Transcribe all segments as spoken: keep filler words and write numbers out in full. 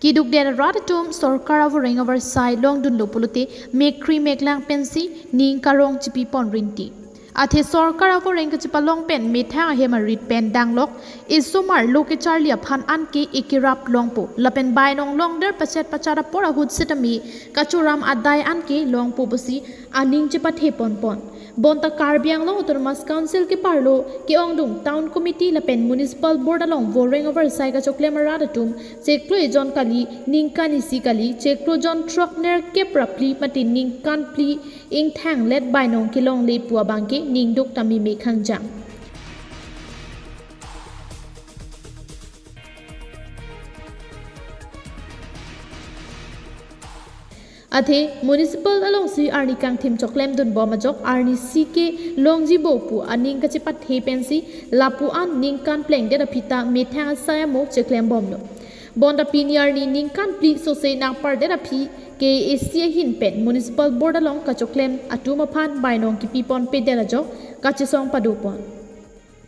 Keduk det arat atum sorkar avoreng avarsai longdunlo pulote mekkri meklang pensi ning karong chipipon rinti. Athe sorkar avoreng kachepalong pen methang ahem arit pen danglok, isomar lo kecharli aphan anke ekerap longpo. Lapen bainong longder pachet pachat apor ahut sitame kachoram adai anke longpo pusi aning chepathe ponpon. Bonta Karbi Anglong Autonomous Council keparlo ke-ongdung Town Committee lapen Municipal Board along voreng avarsai kachoklem arat atum chiklo ejon kali, ningkan isi kali, chiklo jon throk nerkep ra phli mate ningkan phli ingthanglet bainong kelongle pu abangke ningduk tame mekhang jang. Athe municipal alongsi arni kangthim choklemdunbom ajok arnisi ke longjibo pu aning kachepathe pensi lapu-an ningkan plengdet aphi ta methang asai amo cheklembomlo. Bonta pini arni ningkan phli sose nangpardet aphi K A A C ahin pen Municipal Board along kachoklem atum aphan bainong kipiponpedet ajok kachesong padopon.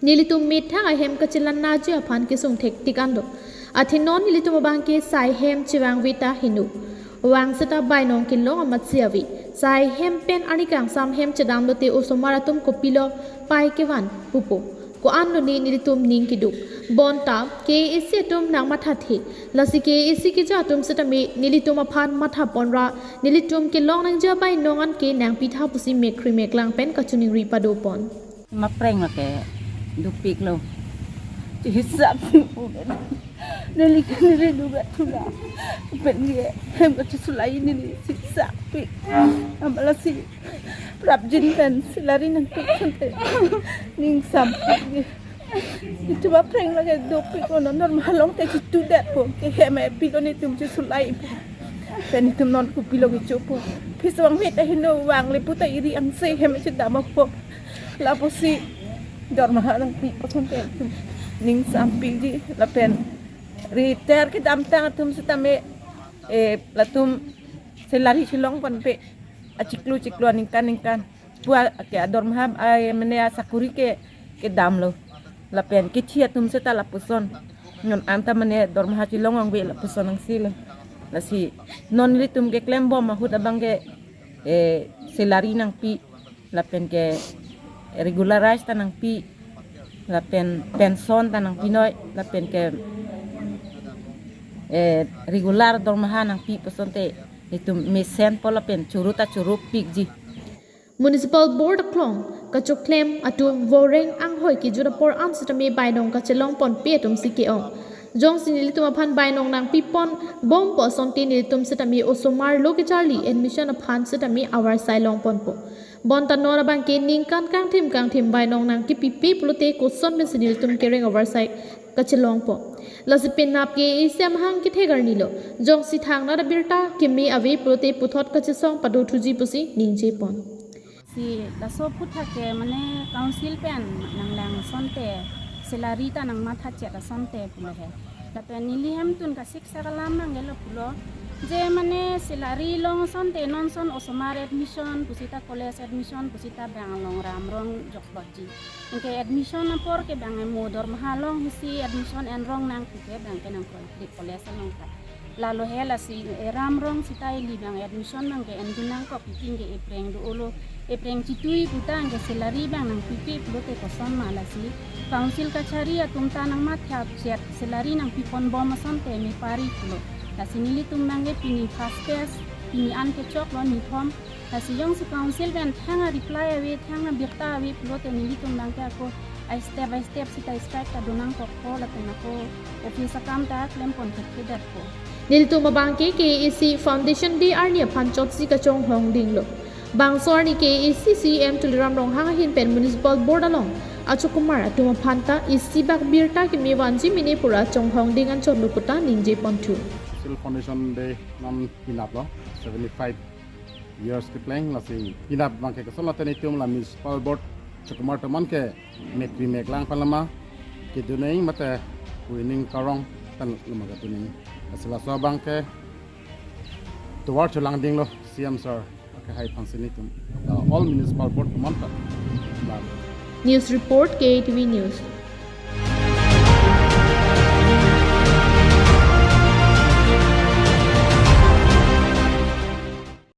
Nelitum methang ahem kachelannaji aphan kesung thektik an do. Athe non nelitum abangke sai hem chevangve ta heno. Vang seta bainong kelong amatsi ave. Sai hem pen arni kangsam hem chedamlote osomar atum kopilo pai kevan pupo. Ko-an lone nelitum ning keduk. Bonta K A A C atum nangmathathe. Lasi K A A C keja atum sitame nelitum aphan mathaponra nelitum kelong nangji abainong anke nangpitha pusi mekkri meklang pen kachiningri padopon. Mapreng lake dopiklo. Chihisap neli ke neli duga thula. Pen ye hem kachisulai neli sisapik. Amalasi prapjin pen salary nangpik sante. Ning sampik ye. Itum mapreng lake dopiklo, non dormaha longte chitudetpo. Ke hem epilo netum chisulaipo. Pen itum non kopilo kechopo. Pis vangve ta heno, vangle puta iri angse hem chedampo. Lapusi dormaha nangpipo sante itum ning sampikji lapen retire kedamtang atum sitame, eh, latum salary chelongponpe achiklo chiklo aningkan ningkan. Pu ake adormaha, ai, mane asakuri ke kedamlo. Lapen kethi atum seta lapuson. Non anta mane dormaha chelong vangve lapuson angsilo. Lasi non nelitum keklembom ahut abangke, eh, salary nangpi, lapen ke regularize ta nangpi, lapen pension ta nangpinoi, lapen ke, eh, regular dormaha nangpi pusonte nelitum mesenpo lapen churu ta churupikji. Municipal Board aklong kachoklem atum voreng anghoi kejut apor an sitame bainong kachelongponpe atumsi ke-ong. Jongsi nelitum aphan bainong nangpiponbompo asonte nelitum sitame osomar lo kecharli admission aphan sitame avarsai longponpo. Bonta non abangke ningkan kangthim kangthim bainong nangkipipe pulote koson pensi nelitum kereng avarsai kachelongpo. Lasi penap K A A C amahang kethek arnilo. Jongsi thangnat abirta keme ave pulote puthot kachesong padothuji pusi ningjepon. Si laso aphuthak ke mane council pen nanglang asonte salary ta nangmatha chet asonte pulo he. Lapen neli hemtun kasiksak alam abangke lo pulo. Je mane salary long asonte non son osomar admission pusita college admission pusita bang along ramrong jokbotji. Anke admission apor ke bang emo dormaha long hisi admission enrong nang puke bang ke nangkroi klik college along ta. Lalo he lasi, eh, ramrong sita ili bang admission bang ke endun nangkok itin ke epreng do-olo, epreng chitui puta anke salary bang nangpipe pulote koson ma lasi council kachari atum ta nangmatha chet salary nangpiponbom asonte mepari pulo. Lasi nelitum bang ke pini first phase, pini an kechoklo nithom. Lasi jongsi council pen thang a-reply ave, thang abirta ave pulote nelitum bang ke ako a-step by step sita strike ta donangkokpo lapen ako office akam ta klempon thekthedetpo. Nelitum abangke K A A C Foundation Day arni aphan chotsi kachonghong dinglo. Bangso arni K A A C C E M Tuliram Ronghang ahin pen Municipal Board along achokumar atum aphan ta isi bak birta keme vanji mene pura chonghong ding anchotlo puta ningjeponthu. Council Foundation Day non pinaplo, seventy-five years kepleng, lasi pinap abangke koson late nelitum la Municipal Board chokumar atum an ke mekkri meklang aphan lama kedun nang mate pu ning karong pen lama kedun nang. Lasi laso abangke tovar cholang dinglo C M sir akehai aphansi nelitum, uh, all Municipal Board atum an ta. News report, K A T V News.